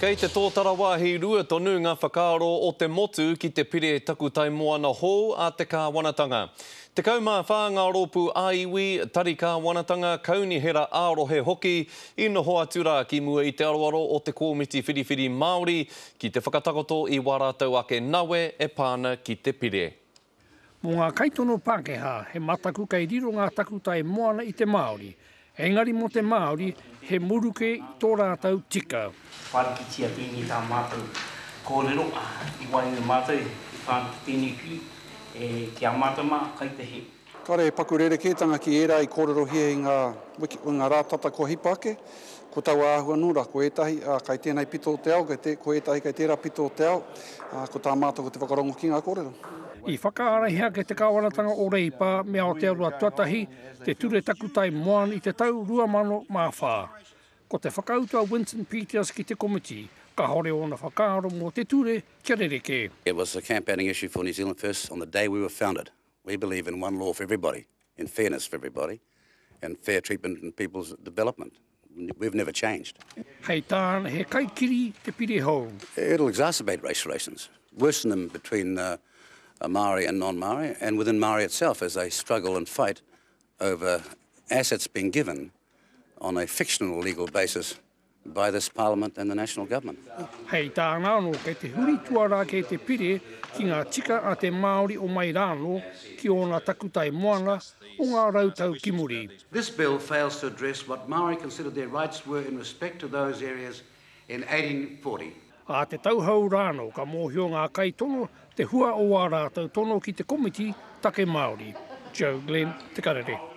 Kei te tōtara wāhi rua tonu ngā whakaaro o te motu ki te pire takutai moana hou a te kāwanatanga. 14 ngā rōpū ā-iwi, tari kāwanatanga, kaunihera ā-rohe hoki i noho atu rā ki mua i te aroaro o te Kōmiti Whiriwhiri Māori ki te whakatakoto i wā rātou ake nawe e pā ana ki te pire. Mō ngā kaitono Pākehā, he mataku kei riro ngā takutai moana i te Māori, engari mō te Māori, he muruke tō rātou tika. Whārikitia tēnei tā mātou kōrero i waenga i mātou e pā ana ki tēnei piri, ki a mātou mā, kai te hē. Kāre he paku rerekētanga ki ērā i kōrerohia i ngā wiki, i ngā rā tata kua hipa ake. Ko taua āhua anō rā, ko ētahi, ā, kai tēnei pito o te ao, kei te, ko ētahi kai tērā pito o te ao, ā, ko tā mātou ko te whakarongo ki ngā kōrero. I whakaarahia ake te kāwanatanga o Reipa me Aotearoa Tuatahi te Ture Takutai Moana i te tau 2004. Ko te whakautu a Winston Peters ki te komiti, kāore ōna whakaaro mō te ture kia rerekē. It was a campaigning issue for New Zealand First on the day we were founded. We believe in one law for everybody, in fairness for everybody, and fair treatment in people's development. We've never changed. Hei tāna, he kaikiri te pire hou. It'll exacerbate race relations, worsen them between uh, Māori and non-Māori, and within Māori itself as they struggle and fight over assets being given on a fictional legal basis by this Parliament and the national government. Hei tāna anō, kei te huri tuarā kē te pire ki ngā tika a te Māori o mai rānō ki ōna takutai moana o ngā rautau ki muri. This bill fails to address what Māori considered their rights were in respect to those areas in 1840. Ā te tau hou rānō ka mōhio ngā kaitono te hua o ā rātou tono ki te Komiti Take Māori. Joe Glenn, Te Karere.